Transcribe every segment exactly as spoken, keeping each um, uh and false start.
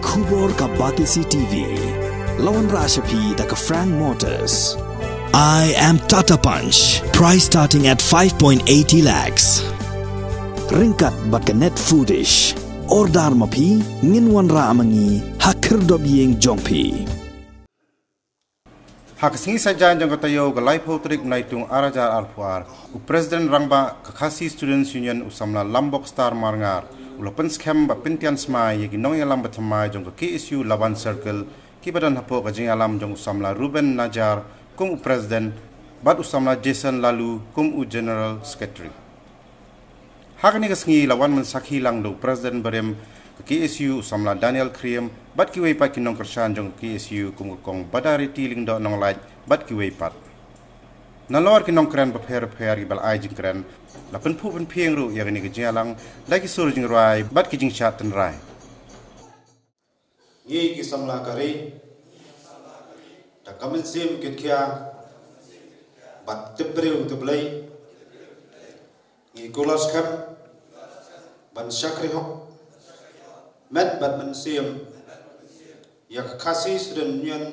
Khubor ka Batesi T V. La wanrah sha phi da ka Frank Motors. I am Tata Punch. Price starting at five point eighty lakhs. Ryngkat bad ka Net Foodish. Order ma phi, ngin wanrah ma ngi ha khyrdop ïing jong phi. Ha ka sngi Saitjaiñ jong ka taïew, ka laiphew tarik Naitung ar hajar arphew ar, u President Rangbah ka Khasi Students Union, u samla Lambok Star Marngar, u la pynskhem bad pyntian smai ïa ki nongïalam bathymmai jong ka K S U Laban Circle, kiba don hapoh ka jingïalam jong u samla Ruben Najar kum u President bad u samla Jason Lalu kum u General Secretary. Ha kane ka sngi la wan ban sakhi lang da u President barim ka K S U, u samla Daniel Khyriem, bad kiwei pat ki nongkyrshan jong ka K S U kum ka Kong Badariti Lyngdoh Nonglait bad kiwei pat. Nalor ki nongkren bapher bapher kiba la ai jingkren, la pynphuh pynphieng ruh ïa kane ka jingïalang da ki sur jingrwai bad ki jingshad tynrai. Ngi ki samla ka ri, da ka mynsiem kitkhia bad tip briew tip Blei, ngi kular skhem ban shakri hok met bad mynsiem ïa ka Khasi Student Union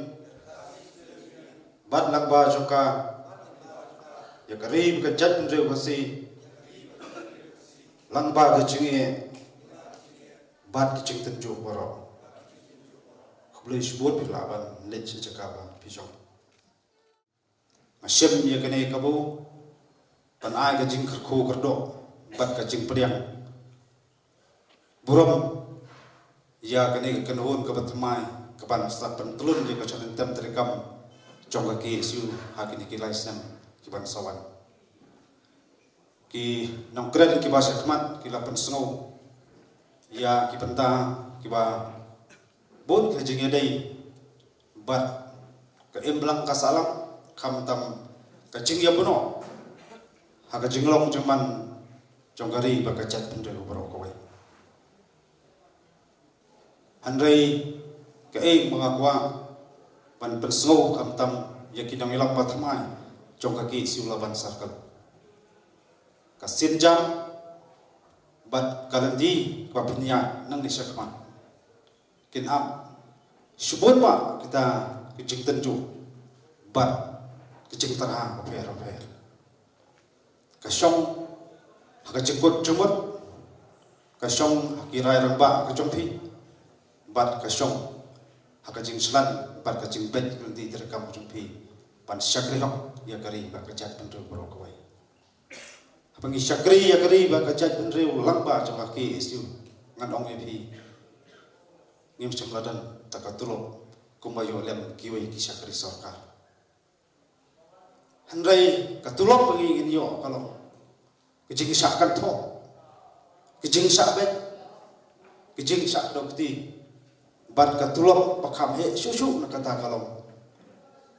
bad lyngba jong ka, ïa ka ri bad ka jaitbynriew Khasi lyngba ka jingeh bad ka jingtynjuh baroh. Khublei shibun phi lah ban leit sha jaka ba phi shong. Nga shim ïa kane ka burom ban ai ka jingkyrkhu kyrdoh bad ka jingpdiang burom ïa kane ka kynhun kaba thymmai kaban sa pyntlun ïa ka shong ryngkat treikam jong ka K S U ha kine ki lai snem kiban sa wan. Ki nongkren kiba sha khmat ki la pynsngew ïa ki bynta kiba bun ka jingïadei bad ka imlang ka sahlang, khamtam ka jingïabuh noh ha ka jinglong jingman jong ka ri bad ka jaitbynriew baroh kawei. Hynrei kaei ba nga kwah ban pynsngew khamtam ïa ki nongïalam bathymmai jong ka K S U Laban Circle, ka sienjam bad ka lynti kaba pynïaid nangne shakhmat kin ap shibun bha kita ki jingtynjuh bad ki jingtyrha bapher bapher. Ka shong ha ka jingkut jingmut, ka shong ha ki rai rangbah ka jong phi, bad ka shong ha ka jingshlur bad ka jingbit ka lynti treikam ka jong phi ban shakri hok ïa ka ri bad ka jaitbynriew baroh kawei. Haba ngi shakri ïa ka ri bad ka jaitbynriew lyngba jong ka K S U, ngan ong ïa phi, ngim shym la don tang ka tulop kumba ïoh lem kiwei ki shakri sorkar. Hynrei ka tulop ba ngi ngin ïoh ka long ka jingshah kynthoh, ka jingshah beit, ka jingshah dohkti, bad ka tulop ba kham heh shuh shuh na kata ka long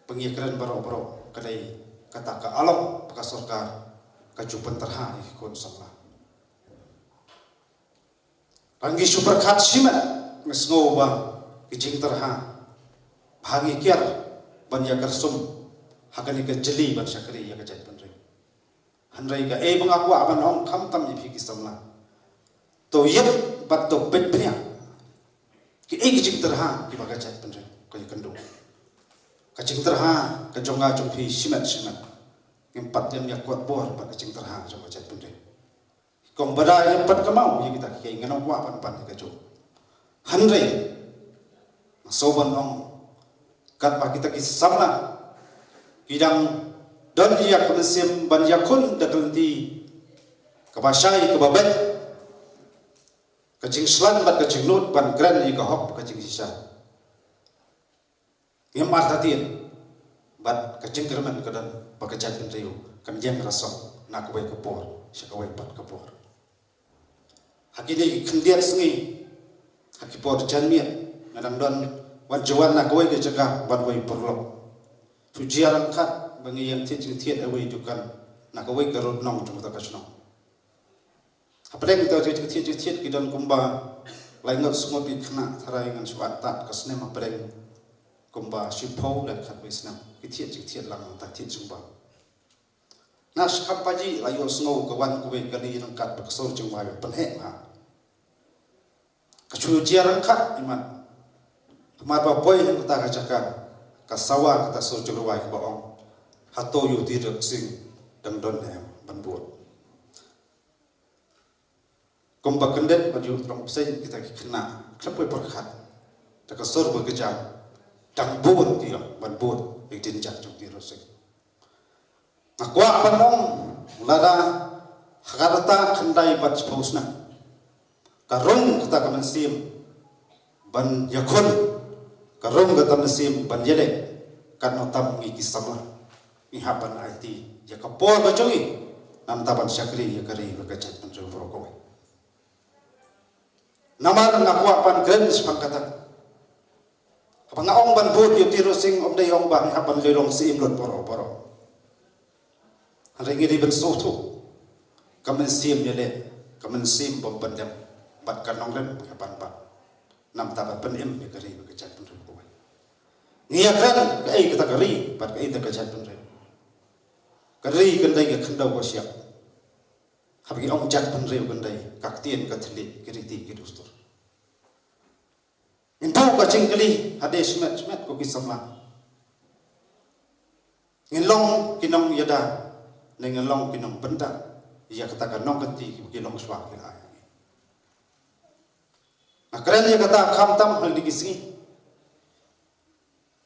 ba ngi kren baroh baroh ka dei kata ka long ba ka sorkar ka ju pyntyrha ïa ki khun samla. Tang ngi shu pyrkhat shimet, nga sngew ba ki jingtyrha ba ngi kiar ban ïa kyrsum ha kane ka jylli ban shakri ïa ka jaitbynriew. Hynrei kaei ba nga kwah ban ong khamtam ïa phi ki samla, to ïeit bad to peit bniah kiei ki jingtyrha kiba ka jaitbynriew ka ïakynduh. Ka jingtyrha ka jong nga jong phi shimet shimet, ngim pat ïa kot bor bad ka jingtyrha jong ka jaitbynriew. Kong Bada ïa pat ka maw ïa kita ki, ngan ym kwah ban pan ïa kajuh. Hynrei nga sngew ban ong katba kita ki samla ki dang don ïa ka mynsiem ban ïakhun da ka lynti kaba shai kaba beit, ka jingshlur bad ka jingnud ban kren ïa ka hok ka jingshisha. Ngim artatien bad ka jingkyrmen ka don ba ka jaitbynriew kan ïeng rasong na kawei ka por sha kawei pat ka por. Ha kine ki khyndiat sngi, ha ki por janmiet, nga dang don wan jowai na kawei ka jaka bad wei paralok. Shu jia ryngkat ba ngi ïeng thied jingthied ha wei dukan na kawei ka rud nong jong kata ka shnong. Hapdeng to jingthied jingthied ki don kumba laingut sngut ki khynnah tharai ngan shu ong tad ka snem, hapdeng kumba shiphew lane khatwei snem ki thied jingthied lang, ta thied jingbam. Na shi kam paji la ïohsngew ka wan kawei ka kali ryngkat bad ka sur jingwai ba pynheh bha. Ka shu jia ryngkat imat Hynrei ba poi ha kata ka jaka, ka sawa kata sur jong rwai kaba ong, hato ïa u Tirot Sing dang don ne em ban bud. Kumba kyndit bad ïa u Tromp Sing kita ki khynnah khlem poi pyrkhat, da ka sur ba kjam, dang bun ki ong ban bud ïa ka jingjia jong u Tirot Sing. Nga kwah ban ong, lada ha kata ka khyndai bad shiphew snem ka rung kata ka mynsiem ban ïakhun, ka rung kata ka mynsiem ban ïaleh, katno tam ngi ki samla ngi hap ban aiti ïa ka por ka jong ngi, namar ban shakri ïa ka ri bad ka jaitbynriew baroh kawei. Namar nga kwah ban kren shaphang kata. Haba nga ong ban bud ïa u Tirot Sing, ym dei ong ba ngi hap ban leh long syiem lut baroh baroh. Hynrei ngi dei ban sngewthuh ka mynsiem ïaleh, ka mynsiem bym pyndem bad ka nongrim ngi hap ban bat, namar ban pynim ïa ka ri bad ka jaitbynriew kawei. Ngi ïakren kaei kata ka ri bad kaei kata ka jaitbynriew. Ka ri kan dei ka khyndew ka shyiap. Haba ngi ong jaitbynriew kan dei ka ktien ka thylliej, ki riti ki dustur. Ngin buh ka jingkylli hadien shimet shimet ko ki samla. Ngin long ki nongïada ne ngin long ki nongbynta ïa kata ka nongkynti kiba ki longshuwa ki la ai. Nga kren ïa kata khamtam ha kine ki sngi.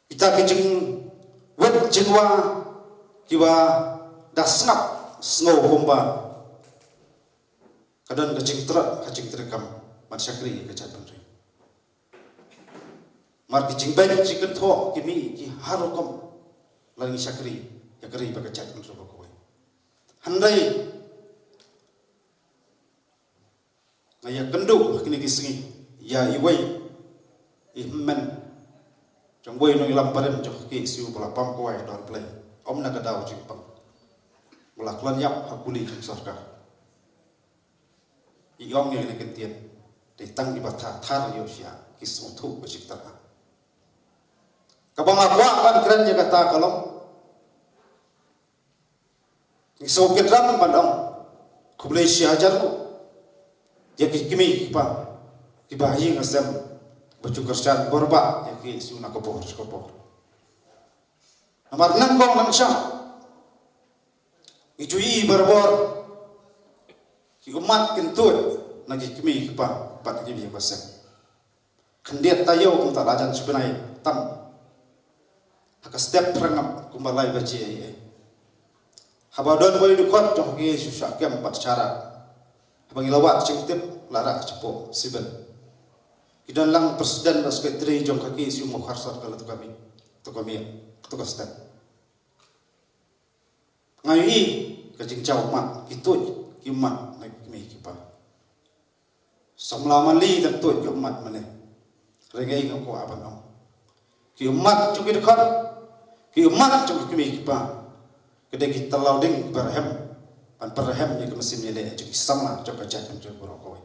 Kita ki jingwit jingwa kiba da sngap sngew kumba ka don ka jingtrot ka jingtrei kam ban shakri ïa ka jaitbynriew. Mar ki jingbeiñ jingkynthoh ki mih ki har rukom lada ngi shakri ïa ka ri bad ka jaitbynriew baroh kawei. Hynrei nga ïakynduh ha kine ki sngi ïa iwei i hynmen jong uwei u nongïalam barim jong ka K S U ba la pam kwai dor Blei, ym na ka daw jingpang, ba la khlad ïap ha kuli jong sorkar. I ong ïa kane ka ktien, dei tang kiba thar thar ïoh sha ki sngewthuh ka jingthrang. Kaba nga kwah ban kren ïa kata ka long, ngi sngewkit ram ban ong khublei shi hajar nguh ïa ki kmie ki kpa kiba ha ïing ha sem ba ju kyrshan bor ba ïa ki shu na ka bor sha ka bor. Namar nangkong nangshah ngi ju ïohi barabor ki ummat kin tuid na ki kmie ki kpa bad ki ïing ki sem. Khyndiat taïew kumta la jan shi bnai tam ha ka step phra ngam kumba lai baje ei ei. Haba don uwei u dkhot jong ka K S U sha kem bad sha rah, haba ngi la wad jingtip la rah shapoh civil. Ki don lang president bad secretary jong ka K S U Mawkhar Circle, ka tu ka miet, ka tu ka miet, ka tu ka step. Nga ïohi ka jingjaw ummat, ki tuid ki ummat na ki kmie ki kpa. Samla Mali dang tuid ki ummat mane. Hynrei nga kwah ban ong, ki ummat jong ki dkhot, ki ummat jong ki kmie ki kpa, ki dei ki tlaw ding kiba rhem ban pynrhem ïa ka mynsiem ïaleh jong ki samla jong ka jaitbynriew baroh kawei.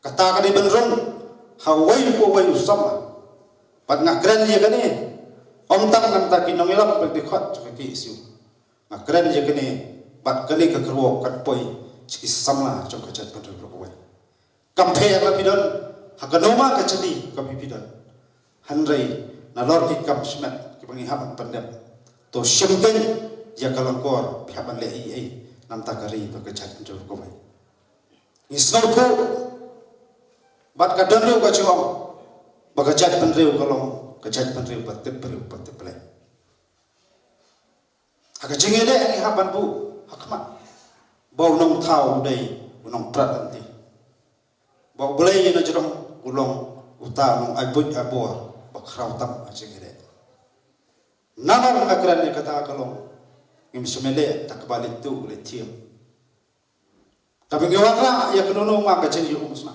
Kata ka dei ban rung ha uwei pa uwei u samla. Bad nga kren ïa kane ym tang na ka bynta ki nongïalam bad ki dkhot jong ka K S U. Nga kren ïa kane bad kane ka kyrwoh kan poi sha ki samla jong ka jaitbynriew baroh kawei. Kam pher la phi don ha kano ma ka jylla kaba phi don, hynrei nalor ki kam shimet kiba ngi hap ban pyndep, to shim keiñ ïa ka lyngkor, phi hap ban leh ei ei na ka bynta ka ri bad ka jaitbynriew kawei. Ngi sngewthuh bad ka don ruh ka jingong ba ka jaitbynriew ka long ka jaitbynriew ba tip briew ba tip Blei. Ha ka jingïaleh ngi hap ban buh ha khmat ba u nongthaw u dei u nongprat lynti, ba U Blei na jrong u long uta u nongai buit ai bor ba khraw tam ha jingïaleh. Namar nga kren ïa kata ka long, ngim shym ïaleh da kaba leit tuh leit thiem. Kaba ngi wanrah ïa kano kano ma ka jingïakhun sna,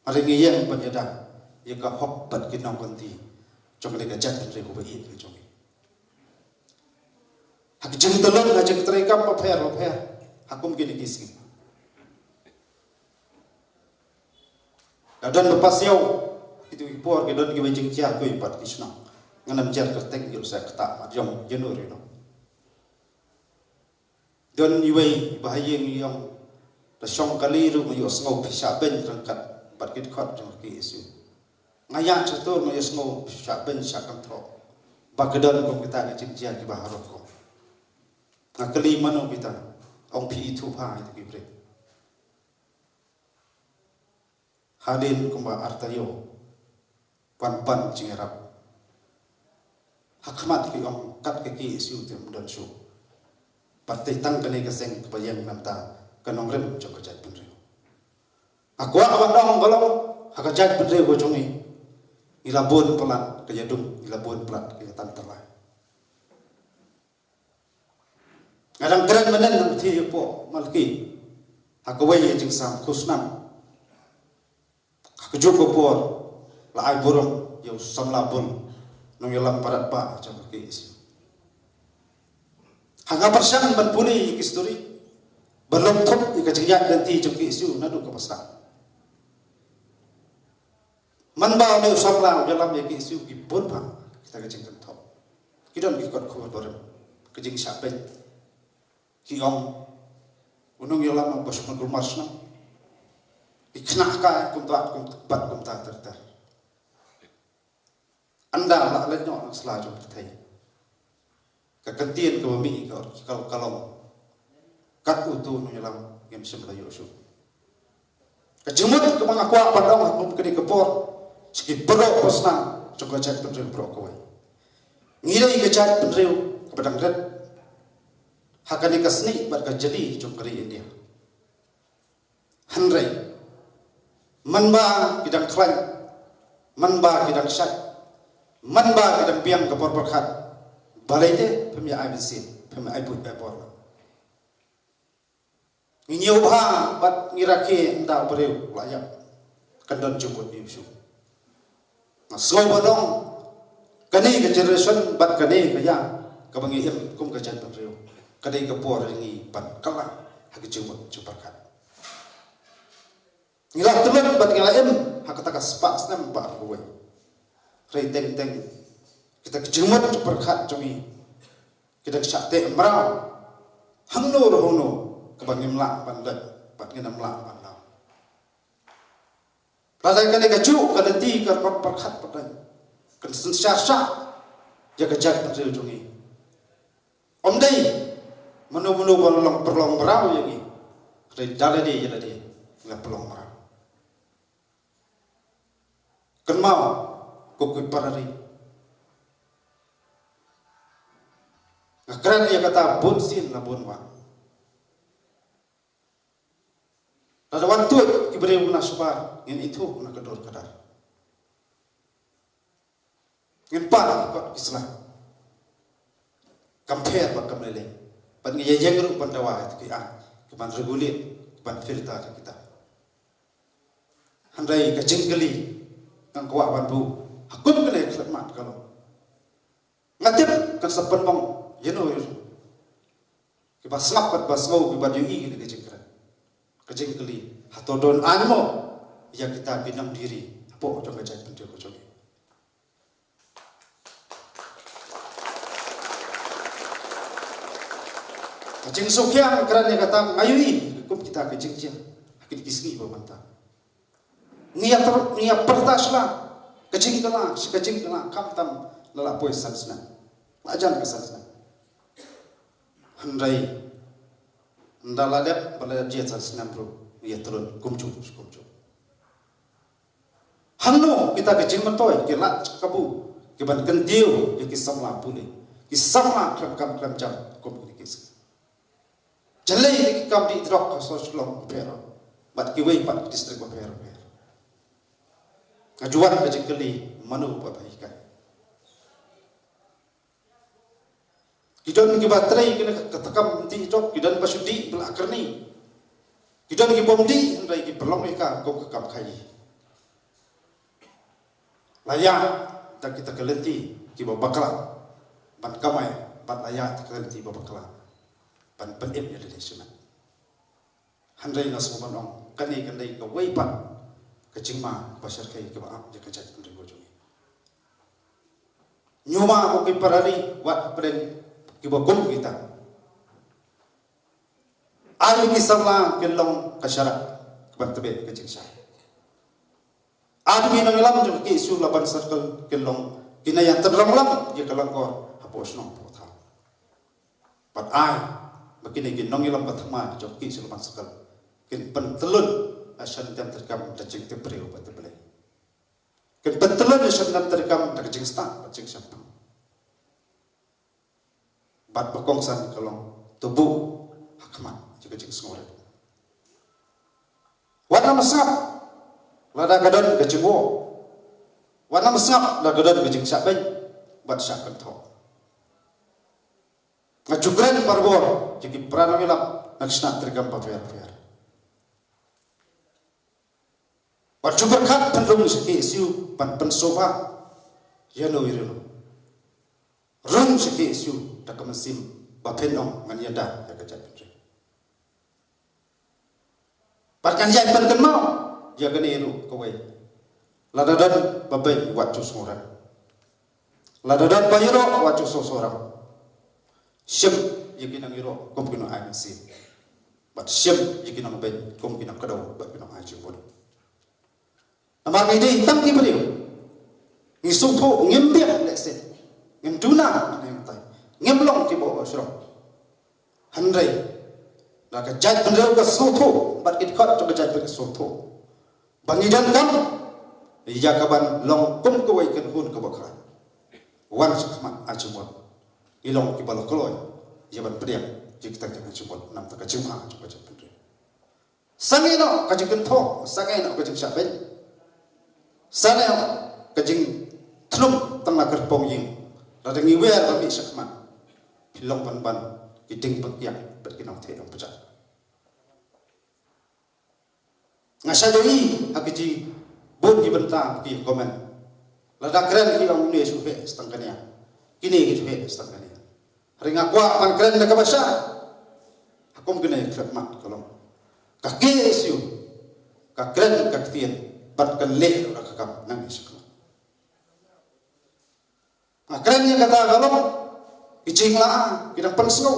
hynrei ngi ïeng ban ïada ïa ka hok bad ki nongkynti jong kane ka jaitbynriew kaba ïeit ka jong ngi. Ha ka jingtylli, ha ka jingtrei kam bapher bapher ha kum kine ki sngi. La don ba pasiaw, kito ki por ki don kiba jingkiar kiwei pat ki shnong. Ngan ym jer kyrteng, ïoh sa ktah mat ïong ïano ïano. Don iwei ba ha ïing i ong, da shong kali ruh nga ïohsngew phi shah beiñ ryngkat bad ki dkhot jong ka K S U. Nga ïaid shato, nga ïohsngew shah beiñ shah kynthoh ba ka don kum kita ki jingjia kiba harud kum. Nga kylli mano kita, ong phi ithuh bha ïa ki briew. Hadien kumba ar taïew, wan pan jingïarap ha khmat ki ong kat ka K S U te ym don shuh. Pat tei tang kane ka seng kaba ïeng namar ka nongrim jong ka jaitbynriew. Nga kwah ban ong ba long ha ka jaitbynriew ka jong ngi, ngi la bun palat ka ïadum, ngi la bun palat ka ïatan tyllai. Nga dang kren mynnin ha ka Mathai hapoh Malaki, ha kawei ka jingsam khusnam. Ha kajuh ka por la ai burom ïa u samla bun nongïalam paradbah jong ka K S U. Ha nga pyrshang ban pule ïa ki story ba long thup ïa ka jingïaid lynti jong ka K S U naduh kaba sdang. Man ba une u samla u ïalam ïa ka K S U ki bun bha kita ki jingkynthoh. Ki don ki kot khubor barim, ki jingshah peit. Ki ong u nongïalam ba shu mangul mar shnong. Ki khynnah ka kumta kum bat kumta ter ter. Ynda la leit noh na sla jong pyrthei, ka kyntien kaba mih ka ong ka long, kat uto u nongïalam ngim shym la ïoh shuh. Ka jingmut kaba nga kwah ban ong ha kum kane ka por sha ki baroh ki shnong jong ka jaitbynriew baroh kawei. Ngi dei ka jaitbynriew kaba dang rit ha kane ka snieh bad ka jali jong ka ri India. Hynrei man ba ki dang khlaiñ, man ba ki dang shait, man ba ki dang biang ka por pyrkhat, balei te phim ïa ai mynsiem, phim ïa ai buit ai bor? Ngi ñiew bha bad ngi rakhe ynda u briew la ïap, kan don jingmut ïa u shuh. Nga sngew ba dang kane ka generation bad kane ka ïa kaba ngi im kum ka jaitbynriew, ka dei ka por ïa ngi ban kylla ha ka jingmut jingpyrkhat. Ngi la tymmen bad ngi la im ha kata ka spah snem ba arphew wei. Hynrei teng teng kita ka jingmut jingpyrkhat jong ngi ki dang shah teh mraw hangno ruh hangno kaba ngim lah ban leit bad ngim lah ban law. Lada kane kajuh ka lynti ka rukom pyrkhat pyrkhat kan synshar shah ïa ka jaitbynriew jong ngi. Ym dei mano mano ba long pynlong mraw ïa ngi, hynrei da lade ïa lade ngi la pynlong mraw. Kynmaw ko ki para ri, nga kren ïa kata bun sien la bun wah. Lada wan tuid ki briew na shabar ngin ithuh na ka dur ka dar. Ngin pan kot ki sla. Kam pher bad kam lei lei. Bad ngi ïa ïeng ruh ban dawa ïa ki aiñ, ki ban regulate, ki ban filter ïa kita. Hynrei ka jingkylli nga kwah ban buh ha kum kane ka khyllipmat ka long, nga tip kan sa pynbang ïano ïano kiba sngap bad ba sngew kiba ïohi ïa kane ka jingkren. Ka jingkylli, hato don aiñ mo ïa kita ki nongdie ri hapoh jong ka jaitbynriew ka jong ngi? Ka jingsngewkhia nga kren ïa kata, nga ïohi kum kita ki jingjia ha kine ki sngi ba mynta. Ngi ïa ter-, ngi ïa pyrta sha la ka jingkylla sha ka jingkylla, khamtam la la poi san snem, la jan ka san snem. Hynrei ynda la dep ba la dep jia san snem ruh ngi ïa trud kumjuh kumjuh. Hangno kita ki jingmyntoi ki lad kabu ki ban kyntiew ïa ki samla pule, ki samla khlem kam khlem jam kum kine ki sngi? Jyllei ki kam dih drok ha sor Shillong bapher bad kiwei pat ki district bapher bapher. Nga ju wan ka jingkylli, mano ba pha hikai? Ki don kiba trei kane ka, kata ka kam dih drok, ki don ba shu dih ba la kyrni. Ki don ki bym dih hynrei ki pynlong ïa ka kum ka kam khaii. La ïaid da kita ki lynti kiba bakla ban kamai bad la ïaid da ki lynti ba bakla ban pynim ïa lade shimet. Hynrei nga sngew ban ong kane kan dei kawei pat ka jingma kaba shyrkhei kaba ap ïa ka jaitbynriew ka jong ngi. Ñiuma ko ki para ri, wat pdeng kiba kum kita. Ai ki samla kin long ka sharak kaban tbit ka jingshai. Ar tylli ki nongïalam jong ka K S U Laban Circle kin long kine ki nongïalam ïa ka langkor hapoh shnong hapoh thaw. Bad ai ba kine ki nongïalam ba thymmai jong ka K S U Laban Circle kin pyntyllun ïa ka shyndam treikam da ka jingtip briew bad tip Blei. Kin pyntyllun ïa ka shyndam treikam da ka jingstad bad jingshemphang. Bad ba kongsan ka long to buh ha khmat ïa ka jingsngewrit. Wat nym sngap lada ka don ka jingwoh. Wat nym sngap lada ka don ka jingshah beiñ bad shah kynthoh. Nga ju kren barabor ïa ki para nongïalam na ka shnat treikam bapher bapher. Wat ju pyrkhat pynrung sha K S U ban pynsngewbha ïa no ïa no. Rung sha K S U da ka mynsiem ba phin ong ngan ïada ïa ka jaitbynriew. Bad ngan ïai pynkynmaw ïa kane ruh kawei. Lada don ba beiñ wat ju sngewrem. Lada don ba ïaroh wat ju sngewrem. Shim ïa ki nongïaroh kum ki nongai mynsiem. Bad shim ïa ki nongbeiñ kum ki nongkdew bad ki nongai jingbun. Namar ngi dei tang ki briew. Ngi sngewthuh ngim biang lehse. Ngim duna nangtai. Ngim long kiba shrong. Hynrei da ka jaitbynriew ka sngewthuh bad ki dkhot jong ka jaitbynriew ka sngewthuh ba ngi donkam ïa kaban long kum kawei ka khun kaba khraw. Wan sha khmat ai jingmut. Ngi long kiba la kloi ïa ban pdiang ïa kita ki jingmut na ka bynta ka jingma jong ka jaitbynriew. Sangeh noh ka jingkynthoh, sangeh noh ka jingshah beiñ. Sangeh noh ka jingthnum tang na kyrpong ïing. Lada ngi wer ba mih sha khmat phi long ban ban ki dieng pynkiang bad ki nongtheh nongpjah. Nga shah ïohi ha ki jingbuh ki bynta ki comment. Lada kren ki ong une shu heh stang kane. Kine ki shu heh stang kane. Hynrei nga kwah ban kren da kaba shai. Ha kum kine ki khmat ka long ka K S U ka kren ka ktien bad ka leh ruh da ka kam nangne shakhmat. Nga kren ïa kata ka long ki jinglah ki dang pynsngew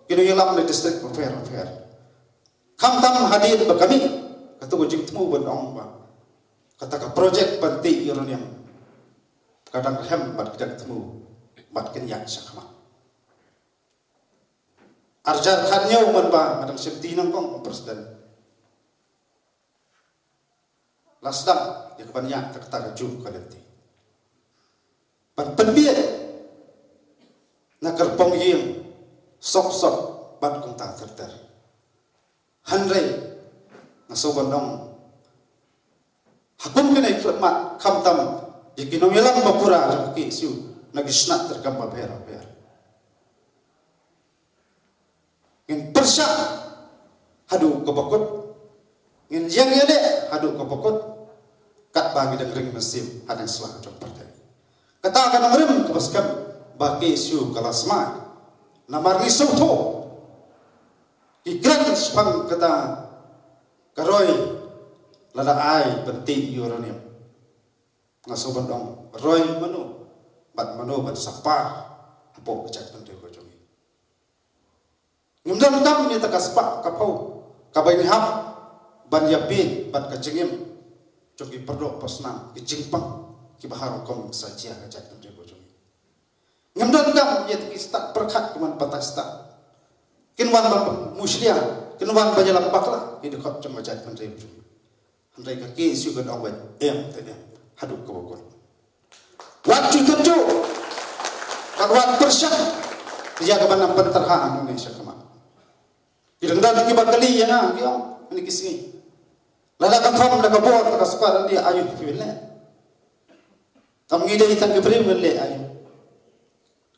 ki nongïalam na district bapher bapher. Khamtam hadien ba ka mih kata ka jingthmu ban ong ba kata ka project ban tih uranium ka dang rhem bad ki dang thmu bad kin ïaid shakhmat. Arjar khatñiew man ba nga dang shim ti nangkong president. La sdang ïa ka ban ïaid kata ka juh ka lynti ban pynbiej na kyrpong ïing sop sop bad kumta ter ter. Hynrei nga sngewbha ban ong ha kum kine ki khmat khamtam ïa ki nongïalam ba pura jong ka K S U na ki shnat treikam bapher bapher. Ngin pyrshah haduh kaba kut. Ngin ïeng ïaleh haduh kaba kut. Katba ngi dang ring mynsiem ha dang sla jong pyrthei. Kata ka nongrim kaba skhem ba K S U ka la smai. Namar ngi sngewthuh ki kren shaphang kata ka roi lada ai ban tih uranium. Nga sngewbha ban ong roi mano bad mano ban sa par hapoh ka jaitbynriew ka jong ngi. Ngim donkam ïa kata ka spah ka phew kaba ngi hap ban ïapeit bad ka jingim jong ki paralok parsnam ki jingpang kiba har rukom sa jia ka jaitbynriew ka jong ngi. Ngim donkam ïa ki stad pyrkhat ki wan batai stad. Kin wan ban mushlia, kin wan ban ïalam bakla ki dkhot jong ka jaitbynriew ka jong ngi. Hynrei ka K S U kan ong ba em te em haduh kaba kut. Wat ju tynjuh, kan wat pyrshah ïa kaba nang pynterha hangne sha khmat. Ki dang don kiba kylli ïa nga ki ong kine ki sngi. Lada ka thom da ka bor da ka sorkar India aïu phi leh. Tam ngi dei tang ki briew ngan leh aïu.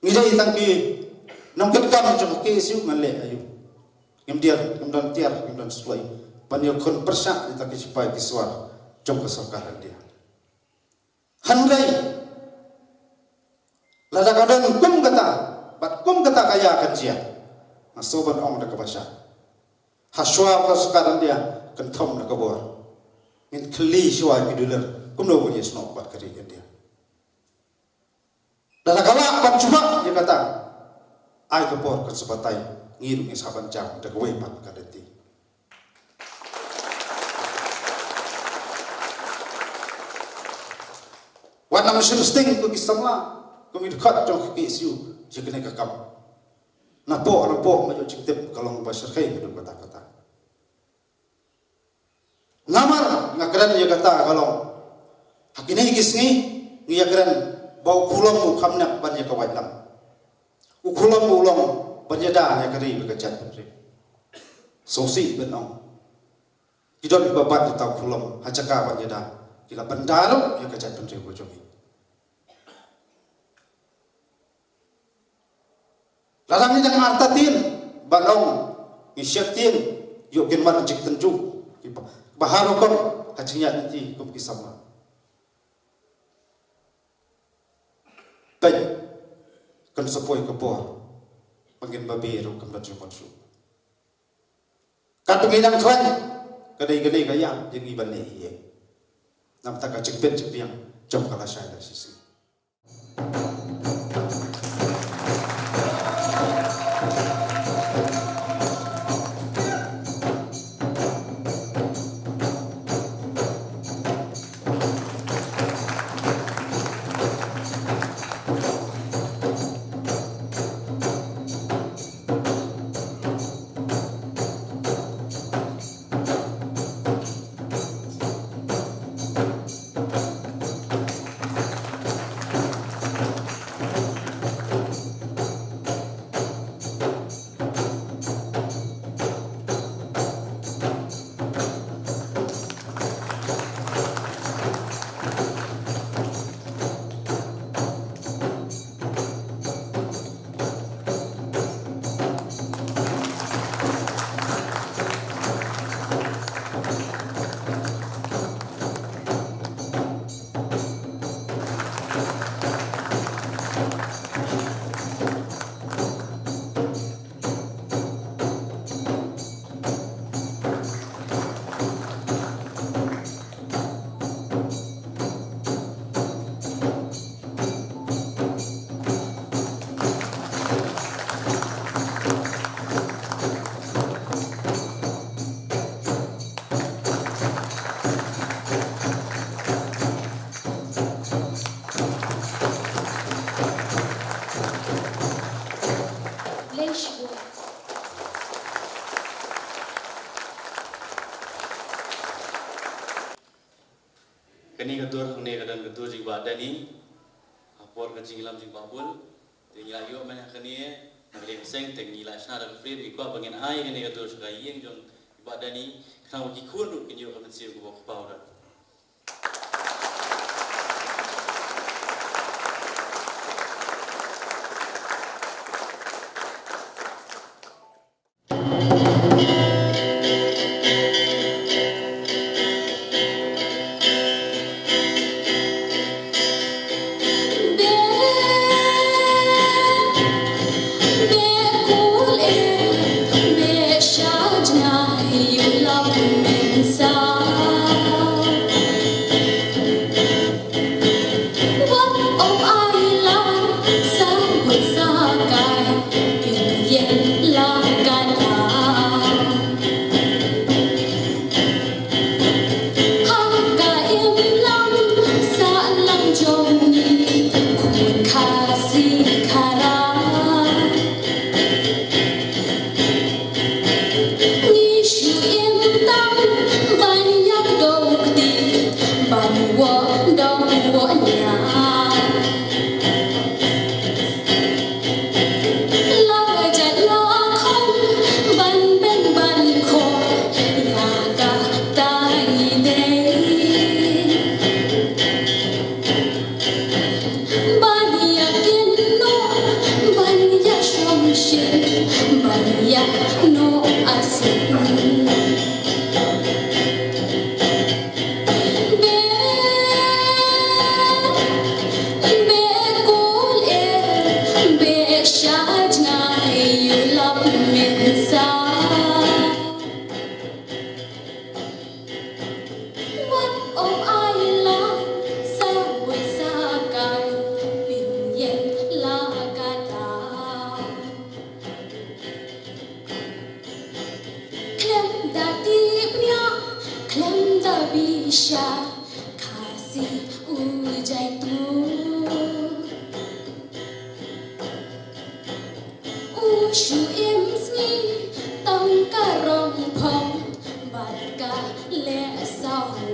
Ngi dei tang ki nongkitkam jong ka K S U ngan leh aïu. Ngim dier, ngim don tiar, ngim don suwai ban ïakhun pyrshah ïa kita ki sipai ki sawar jong ka sorkar India. Hynrei lada ka don kum kata bad kum kata ka ïa kan jia. Nga sngewbha ban ong da kaba shai. Hashwa ka sorkar India kan thom da ka bor. Ngin kylli shwa ïa ki dulir kumno ban ïasnoh bad ka ri India. Lada ka lah ban jubab ïa kata, ai ka por kan sa batai, ngi ruh ngin sa ban jam da kawei pat ka lynti. Wat nang shim sting ko ki samla, ko ki dkhot jong ka K S U ïa kane ka kam. Napoh napoh nga ïoh jingtip ka long ba shyrkhei haduh katta katta. Namar nga kren ïa kata ka long, ha kine ki sngi ngi ïa kren ba u Khulom u kham nep ban ïa ka waitlam. U Khulom u long ban ïada ïa ka ri bad ka jaitbynriew. Sngewsih ban ong, ki don kiba bat ïa uta u Khulom ha jaka ban ïada, ki la pynda ruh ïa ka jaitbynriew ka jong ngi. Lada ngi dang artatien ban ong ngi sheptieng, ïoh kin wan jingtynjuh kiba, ba ha rukom ha jingïaid lynti kum ki samla. Peit, kan sa poi ka por ba ngin babe ruh kam don jingmut shuh. Katba ngi dang khlaiñ, ka dei kane ka ïa jong ngi ban leh ïa. Namar ka jingpeit jingbiang jong ka lashai lashisngi. Kane ka dur hangne ka don ka dur jong i Bah Dani. Ha por ka jingïalam jong i Bah Bul, te ngi la ïoh mynta kane na ka liang seng, te ngi la shna da ka frame, ngi kwah ba ngin ai kane ka dur sha ka ïing jong i Bah Dani, khnang ba ki khun ruh kin ïoh ka mynsiem kaba kpaw da. Ngi shu im tam ban ïakdew kti, ban wad dong wad ñiah. La jait la khong ban beng ban khoh ïa kata i dei. Ban ïa kynnoh, ban ïa shong shin, ban ïa noh arsien. Be U jaitu u shu im sngi tang ka rong phong bad ka leh sahu.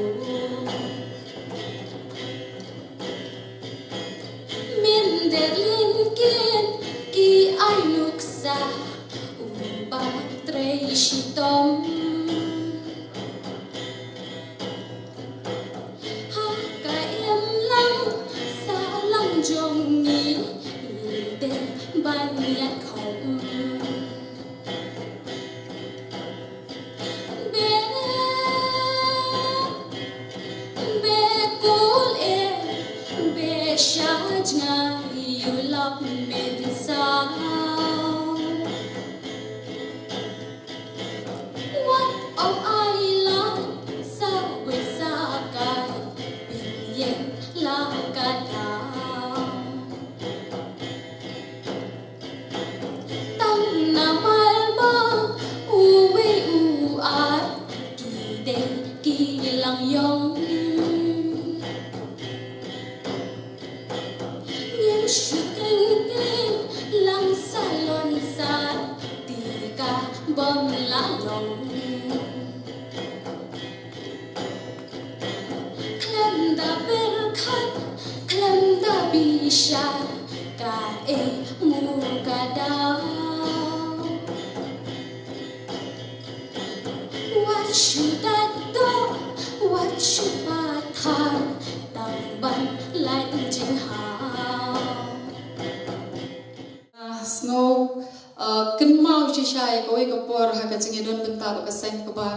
Min der lin kin ki ai nuksa u ba trei shitom. Ha ka im lang sa lang jong ngi, ngi dei ban ïaid khawm. Be, be kul e, be sha jngai ïu lap men saw. Wat ong ai lad sa wit sa kai, pynïeng la ka daw. Tang namar ba uwei u ar ki dei ki lang ïong. Ngim shu kynpeng lang salon sar, te ka bym lah long. Khlem da pyrkhat, khlem da bishar, kaei mo ka daw. Wat shu dait doh, wat shu pathar, tang ban lait jinghaw. Ah, sngew, ah, kynmaw shisha ïa kawei ka por ha ka jingïadon bynta bad ka seng kaba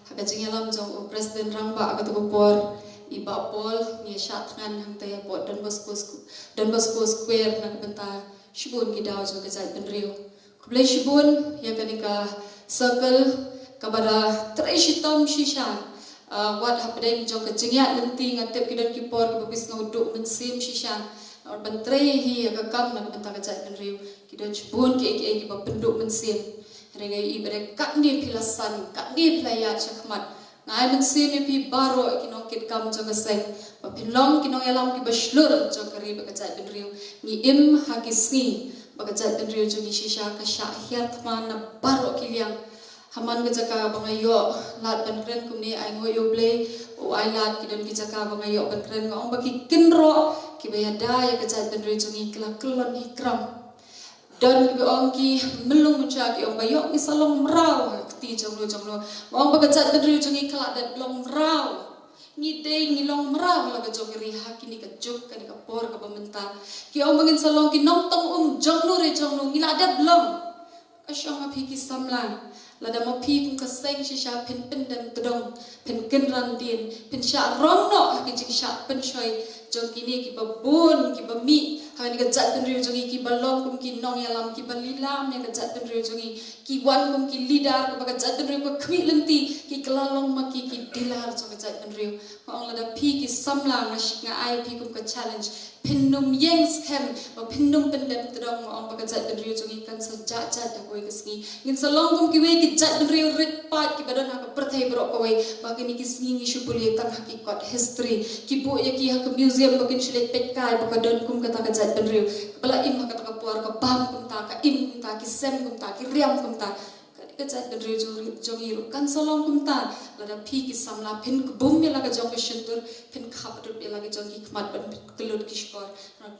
ha ka jingïalam jong u President Rangbah ha kato ka por, i Bah Paul, ngi shah thngan hangta hapoh Don Bosco Squ-, Don Bosco Square na ka bynta shibun ki daw jong ka jaitbynriew. Khublei shibun ïa kane ka circle kaba la trei shitom shisha. Ah, wat hapdeng jong ka jingïaid lynti nga tip ki don ki por kiba phi sngew duh mynsiem shisha. Ban trei hi ïa ka kam na ka bynta ka jaitbynriew. Ki don shibun kiei kiei kiba pynduh mynsiem. Hynrei nga ïohi ba dei katne phi la san, katne phi la ïaid shakhmat. Nga ai mynsiem ïa phi baroh ki nongkitkam jong ka seng ba phin long ki nongïalam kiba shlur jong ka ri bad ka jaitbynriew. Ngi im ha ki sngi ba ka jaitbynriew jong ngi shisha ka shah hiar thma na baroh ki liang. Ha man ka jaka ba nga ïoh lad ban kren kumne, ainguh ïa U Blei u ai lad, ki don ki jaka ba nga ïoh ban kren, nga ong ba ki kynroh kiba ïada ïa ka jaitbynriew jong ngi ki la kyllon hi kram. Don kiba ong ki mlung mynta ki ong ba ïoh ngi sa long mraw ha kti jong no jong no. Nga ong ba ka jaitbynriew jong ngi ka la dep long mraw. Ngi dei ngi long mraw la ka jong ka ri ha kine ka juk kane ka por kaba mynta. Ki ong ba ngin sa long ki nongtong um jong no re jong no, ngi la dep long. Ka shong ha phi ki samla. Lada ma phi kum ka seng shisha phin pyndem tdong, phin kynran dien, phin shah rong noh ha ki jingshah pynshoi jong kine kiba bun kiba mih ha kane ka jaitbynriew jong ngi, kiba long kum ki nongïalam, kiba lilam ïa ka jaitbynriew jong ngi, ki wan kum ki leader kaba ka jaitbynriew ka khmih lynti, ki kylla long ma ki ki dealer jong ka jaitbynriew. Nga ong lada phi ki samla nga sh-, nga ai phi kum ka challenge, phin nym ïeng skhem ba phin nym pyndem tdong, nga ong ba ka jaitbynriew jong ngi kan sa jah jait da kawei ka sngi. Ngin sa long kum kiwei ki jaitbynriew rit paid kiba don ha ka pyrthei baroh kawei, ba kine ki sngi ngi shu pule tang ha ki kot history. Ki buh ïa ki ha ka museum ba kin shu leit peitkai ba ka don kum kata ka jaitbynriew ba la im ha kata ka por, ka bam kumta, ka im kumta, ki sem kumta, ki riam kumta. Ka, ka jaitbynriew jong, jong ngi ruh kan sa long kumta lada phi ki samla phin kbum ïa la ka jong ka shyntur, phin khap ruh ïa la ka jong ki khmat ban kyllut ki shkor.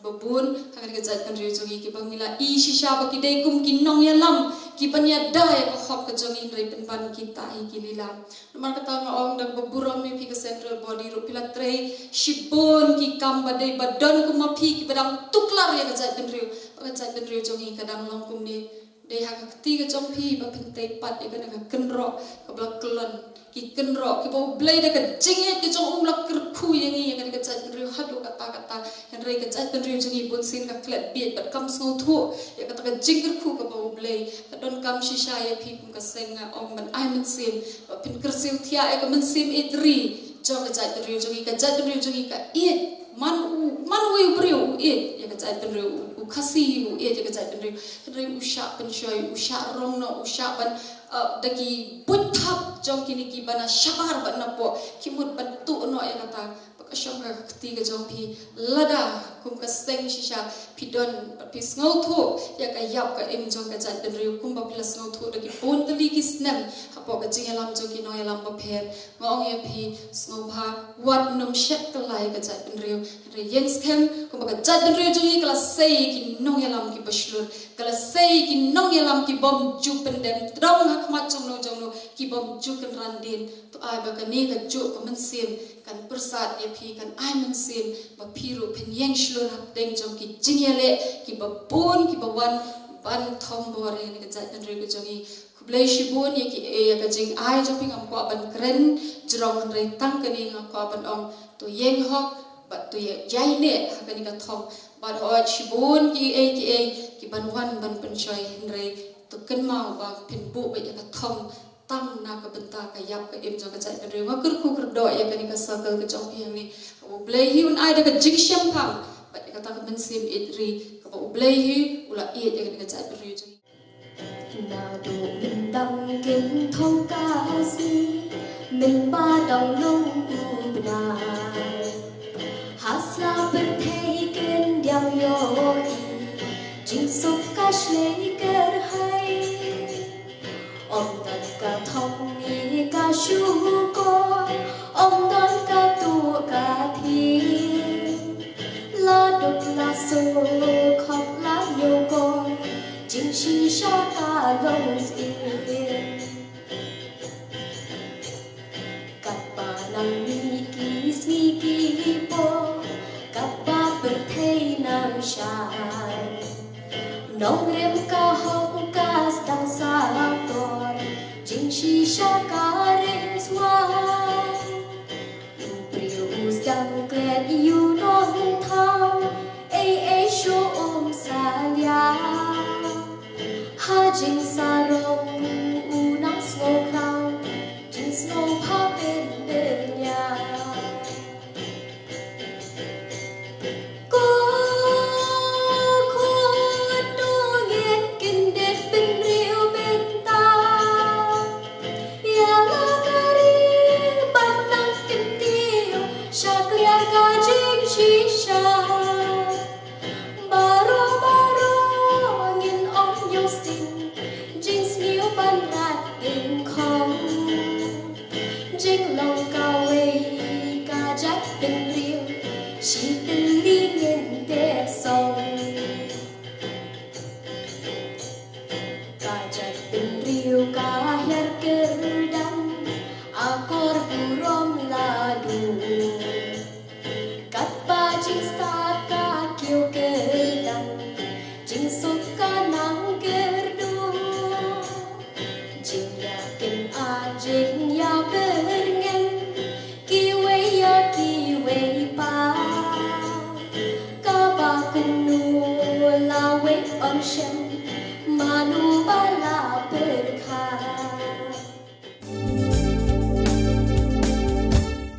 Ba bun ha kane ka jaitbynriew jong ngi kiba ngi la i shisha ba ki dei kum ki nongïalam kiban ïada ïa ka hok ka jong ngi, hynrei pynban kita hi ki lilam. Namar kata nga ong da kaba burom ïa phi ka central body ruh, phi la trei shibun ki kam ba dei ba don kum ma phi kiba dang tuklar ïa ka jaitbynriew. Ba ka jaitbynriew jong ngi ka dang long kumne. Dei ha ka kti ka jong phi ba phin tei pat ïa kane ka kynroh kaba la kyllon, ki kynroh kiba U Blei da ka jingïeit ka jong u la kyrkhu ïa ngi, ïa kane ka jaitbynriew haduh katta katta. Hynrei ka jaitbynriew jong ngi bunsien ka klet bieit bad kam sngewthuh ïa kata ka jingkyrkhu kaba U Blei. Ka donkam shisha ïa phi kum ka seng, nga ong ban ai mynsiem ba phin kyrsiew thiah ïa ka mynsiem ïeit ri jong ka jaitbynriew jong ngi. Ka jaitbynriew jong ngi ka ïeit. Man u, man uwei u briew u ïeit ïa ka jaitbynriew, u, u Khasi u ïeit ïa ka jaitbynriew. Hynrei u shah pynshoi, u shah rong noh, u shah ban, uh, da ki buit thap jong kine kiba na shabar bad na poh, ki mut ban tuh noh ïa kata. Ba Ka shong ka kti ka jong phi, lada kum ka seng shisha phi don bad phi sngewthuh ïa ka ïap ka im jong ka jaitbynriew kumba phi la sngewthuh da ki bun tylli ki snem hapoh ka jingïalam jong ki nongïalam bapher. Nga ong ïa phi, sngewbha wat nym shet kylla ïa ka jaitbynriew. Hynrei ïeng skhem kumba ka jaitbynriew jong ngi ka la sei ïa ki nongïalam kiba shlur, ka la sei ïa ki nongïalam kibym ju pyndem tdong ha khmat jongno jongno, kibym ju kynran dien. To ai ba kane kajuh ka mynsiem kan pyrsad ïa phi, kan ai mynsiem ba phi ruh phin ïeng shlur hapdeng jong ki jingïaleh kiba bun kiba wan ban thombor ïa kane ka jaitbynriew ka jong ngi. Khublei shibun ïa ki, ïa ka jingai jong phi, ngam kwah ban kren jrong, hynrei tang kane nga kwah ban ong, to ïeng hok bad to ïa, ïaineh ha kane ka thong. Bad hooid shibun kiei kiei ki ban wan ban pynshoi, hynrei to kynmaw ba phin buh beit ïa ka thong tang na ka bynta ka ïap ka im jong ka jaitbynriew. Nga kyrkhu kyrdoh ïa kane ka circle ka jong phi hangne, kaba U Blei hi un ai da ka jingshemphang bad ïa kata ka mynsiem ïeit ri kaba U Blei hi u la ïeit ïa kane ka jaitbynriew jong ngi. Naduh myndang kin thong ka sngi, mynba dang long u bnai, ha sla pyrthei kin diang ïohi, jingsuk ka shlei kyrhai. Ym don ka thong ne ka shukor, ym don ka tuh ka thieng. La duk la suk hok la ñiewkor, jingshisha ka long syiem. Katba nang mih ki sngi ki por, katba pyrthei nang shai, nongrim ka hok ka sdang sakor, jingshisha ka ring swai. U briew u sdang klet ïa u nongthaw, ei ei shuh um salia. Ha jingsarong u nang sngewkhraw, jingsngewbha pynbeit ïa. Ko khun, to ngeit kyndit bynriew bynta, ïa la ka ri ban nang kyntiew, shakliar ka jingshisha. Baroh baroh ngin ong ñiewsting, jingsniew ban rat dyngkhong. Jinglong kawei ka jaitbynriew, shi